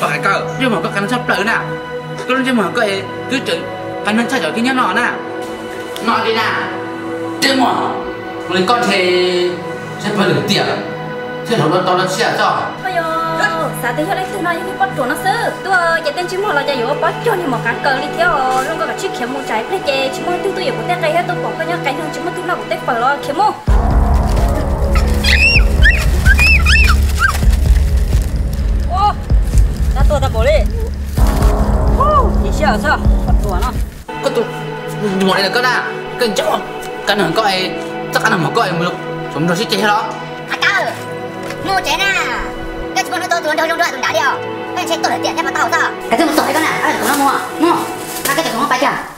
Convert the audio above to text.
Qhov Kaw, ntsej muag koj qab neeg tshaj plaws na. Koj lub ntsej muag koj twb tseem qab neeg tshaj cov kib nyob no na. No li na, ntsej muag li koj ntshe tshaj plaws lawm tiag, thiaj hlauv tau lub siab txog. Xav tias yog leej twg no yog niag poj ruam no xwb. Tuaj ces tej ntsej muag los cas yuav ua pob cuag niag maum qav kaws li thiab. Zoo koj kav tsij khiav mus tsam ib pliag ces tsis muaj leej twg tuaj yuav kuv tej qe thiab tuaj pom koj nyob qe neeg tsis muaj leej twg noj kuv tej fawm los khiav mus. Tab tuaj tag npaum li. Ib siab xwb, poj ruam no. Koj tus maum li ntawd koj na, koj ntsia qab neeg koj, txoj qab neeg maum koj mus, tsuas mus nrog sib ceg los. Qhov Kaw, mus tsev na, koj tsis muaj hnub tuaj tus nraug zoo dua tus nrad li os, koj ntshe tuaj lawm tiam thiab mas tau xwb. Koj twb mus txog li koj na, koj tus no mus, mus, koj tus no pais kiag.